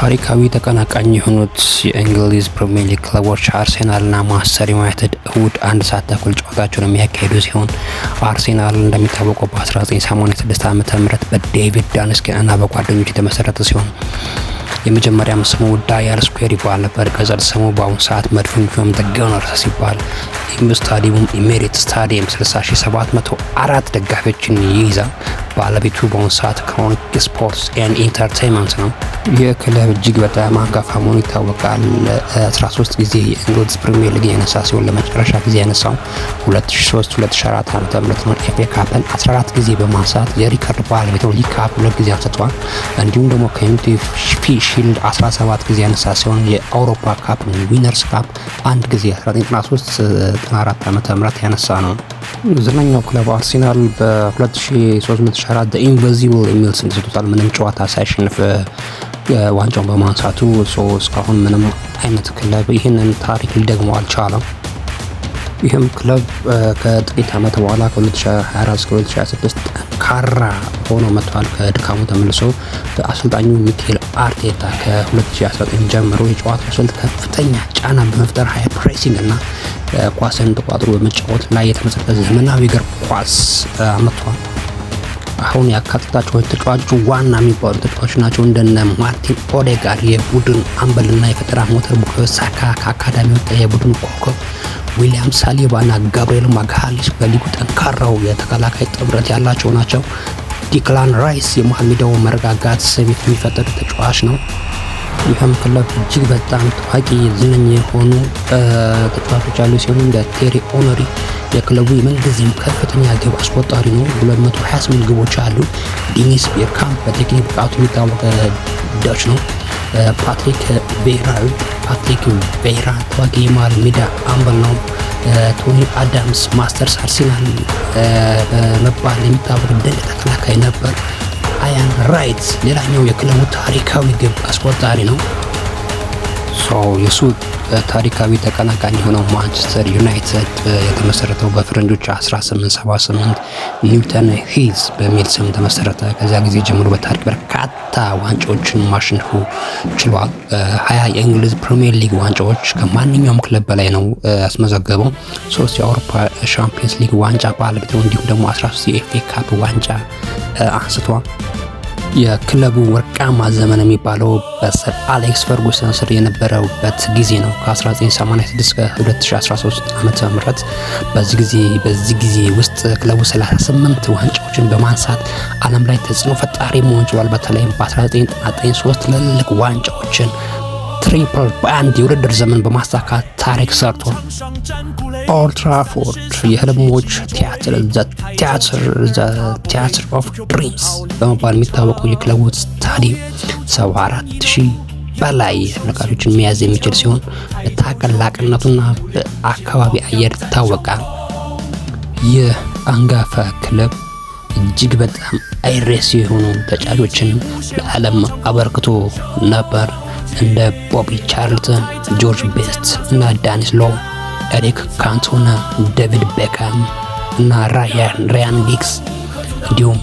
ታሪካዊ ተቀናቃኝ የሆኑት የእንግሊዝ ፕሪሚየር ሊግ ክለቦች አርሴናልና ማንቸስተር ዩናይትድ እሁድ 1:30 ጨዋታቸውን የሚያካሂዱ ሲሆን፣ አርሴናል እንደሚታወቀው በ1986 ዓ.ም. በዴቪድ ዳንስኪን እና በጓደኞች የተመሰረተ ሲሆን የመጀመሪያ ስሙ ዳያል ስኩዌር ይባል ነበር። ቅጽል ስሙ በአሁኑ ሰዓት መድፈኞቹ The Gunners ሲባል ስታዲየሙም ኤሚሬትስ ስታዲየም 60,704 ደጋፊዎችን ይይዛል። ባለቤቱ በአሁኑ ሰዓት ክሮንክ Sports and Entertainment ነው። ይህ ክለብ እጅግ በጣም አንጋፋ መሆኑ ይታወቃል። 13 ጊዜ የእንግሊዝ ፕሪሚየር ሊግ ያነሳ ሲሆን ለመጨረሻ ጊዜ ያነሳው 2003-2004 ዓ.ም. ነው። FA Cup ን 14 ጊዜ በማንሳት የሪከርድ ባለቤት ነው። League Cup ሁለት ጊዜ አንስተዋል። እንዲሁም ደግሞ Community Shield 17 ጊዜ ያነሳ ሲሆን የአውሮፓ Cup Winners' Cup አንድ ጊዜ 1993 94 ዓ.ም. ያነሳ ነው። ዝነኛው ክለብ አርሴናል በ2003-2004 Invincible የሚል ስም ተሰጥቶታል። ምንም ጨዋታ ሳይሸንፍ ዋንጫውን በማንሳቱ እስካሁን ምንም አይነት ክለብ ይህንን ታሪክ ሊደግመው አልቻለም። ይህም ክለብ ከጥቂት ዓመት በኋላ ከ2024 እስከ 2026 ጠንካራ ሆኖ መጥቷል። ከድካሙ ተመልሶ በአሰልጣኙ ሚኬል አርቴታ ከ2019 ጀምሮ የጨዋታው ስልት ከፍተኛ ጫና በመፍጠር high pressing እና ኳስን ተቆጣጥሮ በመጫወት ላይ የተመሰረተ ዘመናዊ እግር ኳስ አመጥቷል። አሁን ያካተታቸው ተጫዋቾች ዋና የሚባሉ ተጫዋቾች ናቸው። እንደነ ማርቲን ኦዴጋርድ የቡድን አምበልና የፈጠራ ሞተር፣ ቡካዮ ሳካ ከአካዳሚ ወጣ የቡድን ኮከብ፣ ዊሊያም ሳሊባ እና ጋብርኤል ማጋሌስ በሊጉ ጠንካራው የተከላካይ ጥምረት ያላቸው ናቸው። ዲክላን ራይስ የመሀል ሜዳው መረጋጋት ስሜት የሚፈጥር ተጫዋች ነው። ይህም ክለብ እጅግ በጣም ታዋቂ ዝነኛ የሆኑ ተጫዋቾች ያሉ ሲሆኑ እንደ ቴሪ ኦነሪ የክለቡ የምንጊዜም ከፍተኛ ግብ አስቆጣሪ ነው። 228 ግቦች አሉ። ዲኒስ ቤርካምፕ በቴክኒክ ብቃቱ የሚታወቅ ዳች ነው። ፓትሪክ ቬይራ ታዋቂ የመሀል ሜዳ አምበል ነው። ቶኒ አዳምስ Mister አርሴናል በመባል የሚታወቅ ድንቅ ተከላካይ ነበር። ኢያን ራይት ሌላኛው የክለቡ ታሪካዊ ግብ አስቆጣሪ ነው። የሱ ታሪካዊ ተቀናቃኝ የሆነው ማንቸስተር ዩናይትድ የተመሰረተው በፈረንጆች 1878 ኒውተን ሂዝ በሚል ስም ተመሰረተ። ከዚያ ጊዜ ጀምሮ በታሪክ በርካታ ዋንጫዎችን ማሸነፉ ችሏል። 20 የእንግሊዝ ፕሪሚየር ሊግ ዋንጫዎች ከማንኛውም ክለብ በላይ ነው ያስመዘገበው። ሶስት የአውሮፓ ሻምፒየንስ ሊግ ዋንጫ ባለቤት ነው። እንዲሁም ደግሞ 13 የ FA Cup ዋንጫ አንስቷል። የክለቡ ወርቃማ ዘመን የሚባለው በሰር አሌክስ ፈርጉሰን ስር የነበረበት ጊዜ ነው። ከ1986 እስከ 2013 ዓ.ም. በዚህ ጊዜ ውስጥ ክለቡ 38 ዋንጫዎችን በማንሳት ዓለም ላይ ተጽዕኖ ፈጣሪ መሆን ችሏል። በተለይም በ1993 ሶስት ትልልቅ ዋንጫዎችን triple በአንድ የውድድር ዘመን በማሳካት ታሪክ ሰርቷል። ኦልድ ትራፎርድ የህልሞች ቲያትር፣ The Theatre of Dreams በመባል የሚታወቀው የክለቡ ስታዲየም 74,000 በላይ ተመልካቾችን መያዝ የሚችል ሲሆን በታላቅነቱና በአካባቢ አየር ይታወቃል። ይህ አንጋፋ ክለብ እጅግ በጣም አይረሴ የሆኑ ተጫዋቾችን ለዓለም አበርክቶ ነበር። እንደ ቦቢ ቻርልተን፣ ጆርጅ ቤስት እና ዳኒስ ሎ፣ ኤሪክ ካንቶና፣ ዴቪድ ቤካም እና ራያን ጊግስ እንዲሁም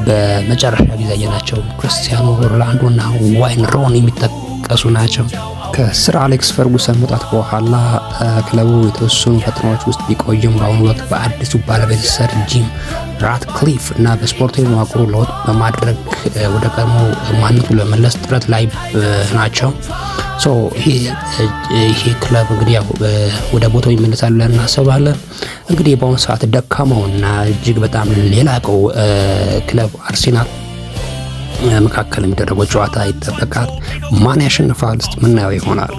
በመጨረሻ ጊዜ ያየናቸው ክርስቲያኖ ሮናልዶ እና ዋይን ሮኒ የሚጠቀሱ ናቸው። ከሰር አሌክስ ፈርጉሰን መውጣት በኋላ ክለቡ የተወሰኑ ፈተናዎች ውስጥ ቢቆይም በአሁኑ ወቅት በአዲሱ ባለቤት ሰር ጂም ራትክሊፍ እና በስፖርታዊ መዋቅሩ ለውጥ በማድረግ ወደ ቀድሞ ማንነቱ ለመመለስ ጥረት ላይ ናቸው። ይሄ ክለብ እንግዲህ ያው ወደ ቦታው ይመለሳል ብለን እናስባለን። እንግዲህ በአሁኑ ሰዓት ደካማውና እጅግ በጣም ሌላቀው ክለብ አርሴናል መካከል የሚደረገው ጨዋታ ይጠበቃል። ማን ያሸንፋል? ምናየው ይሆናል።